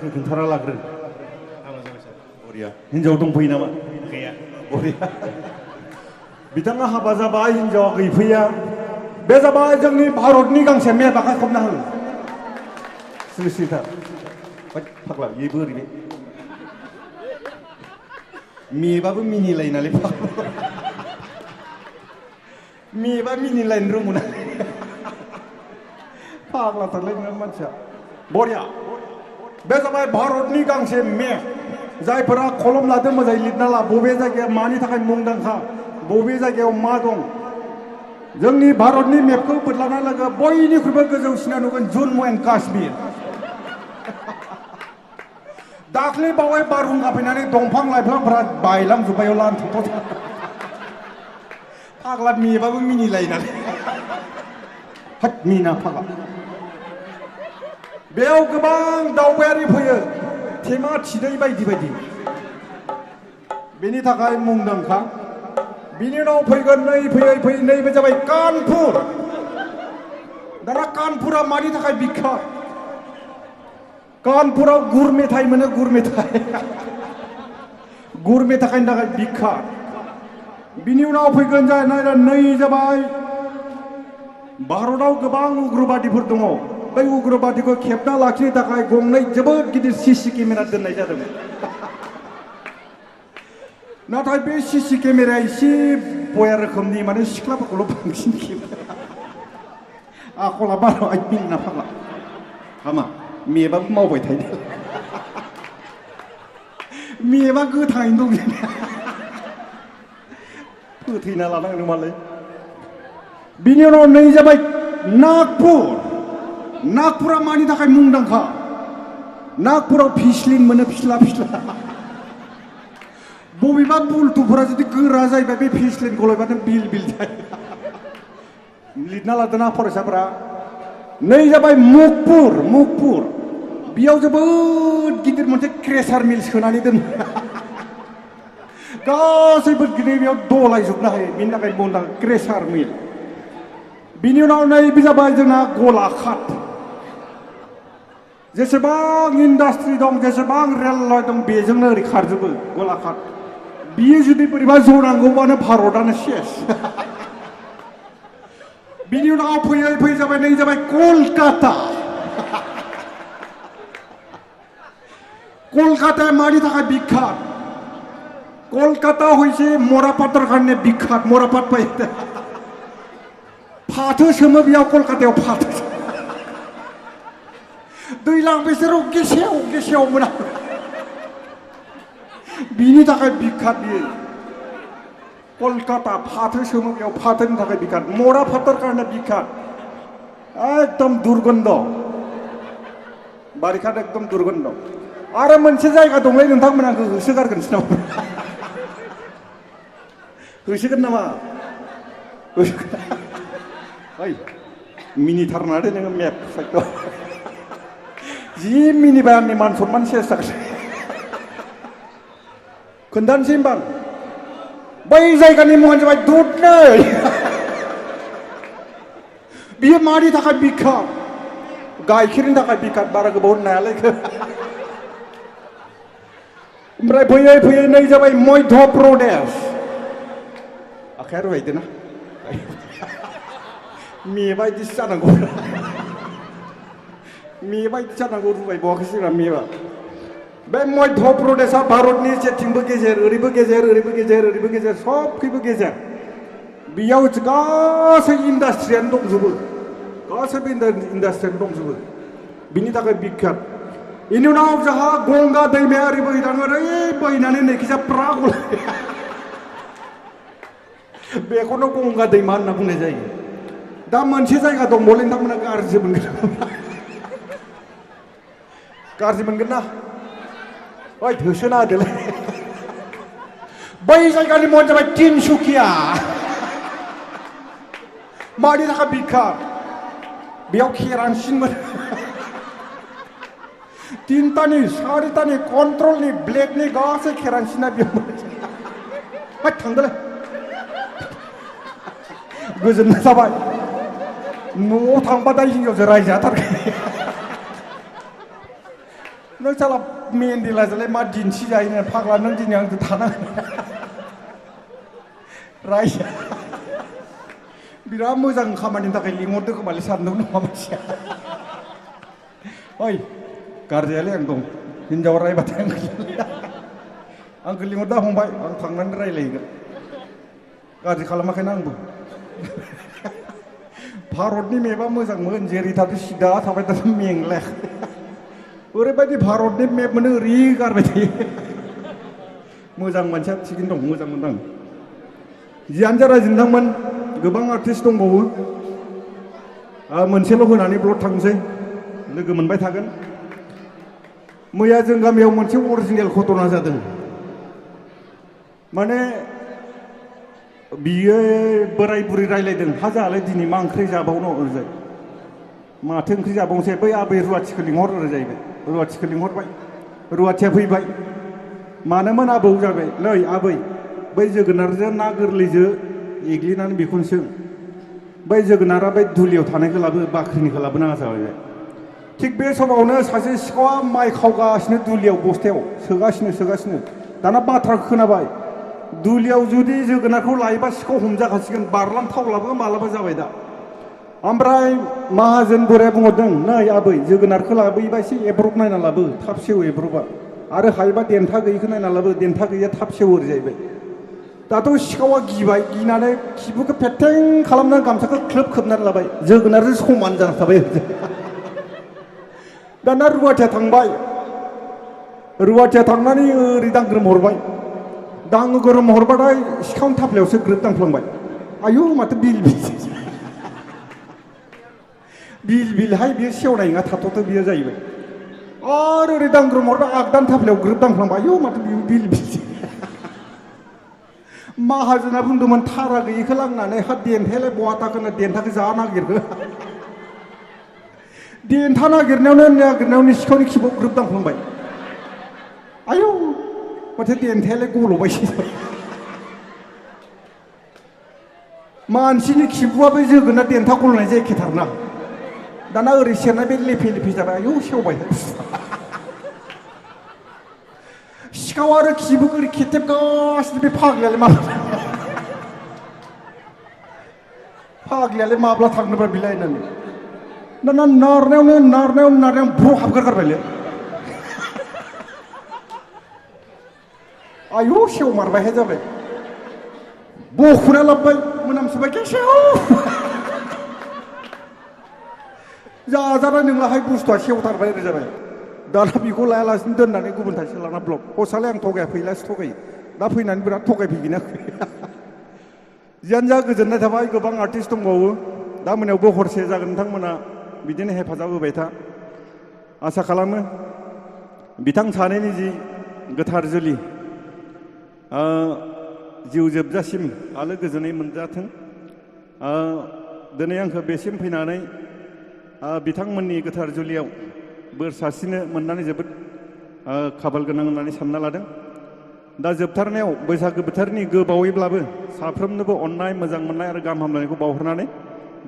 खोन्थाना लाग्रो बरिया हिन्जाव दंफैयो नामा गैया बरिया बिथाङा हाबा जाबाय हिन्जावा गैफैया बे जाबाय जोंनि भारतनि गांसे मेप आखाइ खबना हो स्रिथार फाग्ला बेबो ओरैनो मेबाबो मिनिलायो नालाय मेबा मिनिलायनो रोंगौ ना फाग्लाथारलाय नोङो मानसिया बरिया बे जाबाय भारतनि गांसे मेप जायफोरा कलम लादों मोजाङै लिरना ला बबे जायगाया मानि थाखाय मुंदांखा बबे जायगायाव मा दं जोंनि भारतनि मेपखौ बोदलाना लोगो बयनिख्रुइबो गोजौसिना नुगोन जम्मु एन्ड काश्मीर दाख्लै बावै बारहुंखा फैनानै दंफां लाइफांफोरा बायलांजोब्बाय लान्थ'थ' फाग्ला मेबाबो मिनिलायो नालाय होद मिना फाग्ला बेयाव गोबां दावबायारि फैयो थेमा थिदै बायदि बायदि बेनि थाखाय मुंदांखा बिनि उनाव फैगोन नै फैयै फैयै नैबे जाबाय कानपुर दाना कानपुरा मानि थाखाय बिख्यात कानपुराव गुर मेथाइ मोनो गुर मेथाइनि थाखाय बिख्यात बिनि उनाव फैगोन नै जाबाय भारताव गोबां उग्रबादिफोर दङ बै उग्रबादिखौ खेबना लाखिनो थाखाय गंनै जोबोद गिदिर सिसि केमेरा दोननाय जादोंमोन नाथाय बे सिसि केमेराया एसे बया रोखोमनि माने सिख्लाफोरखौल' बांसिन खेबो आखला बारा मिनिना फाग्ला हामा मेबाबो मावबाय थायो मेबा गोथाङैनो दं फोथैना लानांगौ मालाय बिनि उनाव नै जाबाय नागपुरा मानि थाखाय मुंदांखा नागपुराव फिस्लिन मोनो फिस्ला बबेबा बुलथुफोरा जुदि गोरा जायोबा बे फिस्लिनखौ लायबानो बिल जायो लिरना लादोंना फरायसाफोरा नै जाबाय मुगपुर बेयाव जोबोद गिदिर मोनसे क्रेसार मिल सोनानै दोनो गासैबो गिदिर बेयाव दलायजोबनो हायो बेनि थाखाय मुंदांखा क्रेसार मिल बिनि उनाव नैबे जाबाय जोंना गलाघाट जेसेबां इन्डास्ट्रि दं जेसेबां रेलवे दं बेजोंनो ओरै खारजोबो गलाघाट बियो जुदि बोरैबा जनांगौबानो भारतआनो सेस बिनि उनाव फैयै जाबाय नै जाबाय कलकाताया मानि थाखाय बिख्यात कलकाता হইছে मरापातर কাৰণে বিখ্যাত मरापात পাই फाथो सोमो बेयाव कलकातायाव फाथो दैलां बोसोराव गेसेव मोना बिनि थाखाय बिख्यात बियो कलकाता फाथो सोमो बेयाव फाथोनि थाखाय बिख्यात मरापातर কাৰণে बिख्यात एकदम दुर्गन्ध बारिखात एकदम दुर्गन्ध आरो मोनसे जायगा दंलै नोंथांमोना होसोगारगोनसो नामा होसोगोन नामा ओइ मिनिथारना दे नोङो मेप साइड जि मिनिबाय आंनि मान सन्मान सेस जागोन खोन्थानोसै होमबा बै जायगानि मुङानो जाबाय दुधनै बियो मानि थाखाय बिख्यात गाइखेरनि थाखाय बिख्यात बारा गोबाव नायालाय ओमफ्राय फैयै नै जाबाय मध्य प्रदेश आखाया रुबायदों ना मेबायदिसो जानांगौ रुबाय बावाखैसो जोंना मेबा बे मध्य प्रदेशआ भारतनि जेथिंबो गेजेर ओरैबो गेजेर सबखैबो गेजेर बेयाव गासै इन्डास्ट्रियानो दंजोबो बिनि थाखाय बिख्यात बेनि उनाव जोंहा गंगा दैमाया ओरै बोहैलाङो ओरै बोहैनानै नैखिजा प्राग बेखौनो गंगा दैमा होनना बुंनाय जायो दा मोनसे जायगा दंबावलै नोंथांमोना गाज्रि मोनगोन ना ओइ होसोना होदोलाय बै जायगानि मुङानो जाबाय तिनसुकिया मानि थाखाय बिख्यात बेयाव केरासिन मोनो तिनटानि सारिटानि कन्ट्रलनि ब्लेकनि गासै केरासिना बेयाव थांदोलाय गोजोननाय जाबाय न'आव थांबा दा हिनजावजों रायजाथारगोन नों साला मेन्डेलाजोंलाय मा दिन्थिजायो फाग्ला नों दिनै आंजों थानांगोन रायजा बिराद मोजां खामानिनि थाखाय लिंहरदों खोमालै सानदों नङा मानसिया ओइ गारजायालै आं दं हिन्जावा रायबाथाय आंखौ लिंहरदा फंबाय आं थांनानै रायलायहैगोन गाज्रि खालामाखैना आंबो भारतनि मेपआ मोजांमोन जेरै थादों सिदा थाबाय थादों मेंलायाखै ओरैबायदि भारतनि मेप मोनो ओरै गारबाय थायो मोजां मानसिया थिगैनो दं मोजां मोनदां जियानो जा रायजो नोंथांमोन गोबां आर्टिस्ट दंबावो मोनसेल' होनानै ब्लड थांसै लोगो मोनबाय थागोन मैया जों गामियाव मोनसे अरिजिनेल घटना जादों माने बियो बोराय बुरै रायलायदों हा जालाय दिनै मा ओंख्रि जाबावनो ओरैजाय माथो ओंख्रि जाबावनोसै बै आबै रुवाथिखौ लिंहर ओरैजाहैबाय रुवाथिखौ लिंहरबाय रुवाथिया फैबाय मानोमोन आबौ जाबाय नै आबै बै जोगोनारजों ना गोरलैजों एग्लिनानै बेखौनो सों बै जोगोनारा बै दुलियाव थानायखौ लाबो बाख्रिनिखौ लाबोनाङा जाबाय थिग बे समावनो सासे सिखावा माइ खावगासिनो दुलियाव बस्थायाव सोगासिनो दाना बाथ्राखौ खोनाबाय दुलियाव जुदि जोगोनारखौ लायोबा सिखाव हमजाखासिगोन बारलां थावलाबो मालाबा जाबाय दा ओमफ्राय माहाजोन बोराया बुंहरदों नै आबै जोगोनारखौ लाबोयोबा एसे एब्रब नायना लाबो थाब सेवो एब्रबा आरो हायोबा देन्था गैयिखौ नायना लाबो देन्था गैया थाब सेवो जाहैबाय दाथ' सिखावा गिबाय गिनानै खिबुखौ फेथें खालामनानै गामसाखौ ख्लोब खोबनानै लाबाय जोगोनारजों समान जाना थाबाय दाना रुवाथिया थांबाय रुवाथिया थांनानै ओरै दांग्रोम हरबाय दांग्रोम हरबाथाय सिखावनि थाफ्लायावसो ग्रोब दांफ्लांबाय आयु माथो बिल बिलहाय बियो सेवनाय नङा थाथ'थ' बियो जाहैबाय आरो ओरै दांग्रोम हरबाय आगदानि थाफ्लायाव ग्रोब दांफ्लांबाय आयु माथो बिल माहाजोना बुंदोंमोन थारा गैयिखौ लांनानै हा देन्थायालाय बहा थाखोनो देन्थाखौ जा नागिरखो देन्था नागिरनायावनो सिखावनि खिबुआव ग्रोब दांफ्लांबाय आयौ माथो देन्थायालाय गल'बायसो मानसिनि खिबुआबो जोगोनार देन्था गल'नाय जायखेथारना दाना ओरै सेरनाय बे लेफे जाबाय आयौ सेवबाय सिखाव आरो खिबुखौ ओरै खेथेबगासिनो बे फाग्लियालाय माब्ला थांनोबा बिलाय होननानै दाना नारनायावनो ब्र' हाबगारगारबायलै आयु सेवमारबायहाय जाबाय बख'ना लाबबाय मोनामसोबाय गेसेव जाजाबाय नोंलाहाय बुस्थुआ सेवथारबाय ओरै जाबाय दाना बेखौ लायालासिनो दोननानै गुबुन थाइसे लाना ब्लक हसालाय आं थगाया फैलासो थगायो दा फैनानै बिराद थगायफैगिनाखै जियानो जा गोजोननाय थाबाय गोबां आर्टिस्ट दंबावो दा मोनायावबो हरसे जागोन नोंथांमोना बिदिनो हेफाजाब होबाय था आसा खालामो बिथां सानैनि जि गोथार जुलि जिउ जोबजासिम आलो गोजोनै मोनजाथों दिनै आंखौ बेसिम फैनानै बिथांमोननि गोथार जुलियाव बोर सारस्रिनो मोननानै जोबोद खाफाल गोनां होननानै सानना लादों दा जोबथारनायाव बैसागो बोथोरनि गोबावैब्लाबो साफ्रोमनोबो अननाय मोजां मोननाय आरो गाहाम हामलायनायखौ बावहरनानै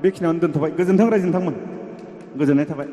बेखिनियावनो दोनथ'बाय गोजोन्थों रायजो नोंथांमोन गोजोननाय थाबाय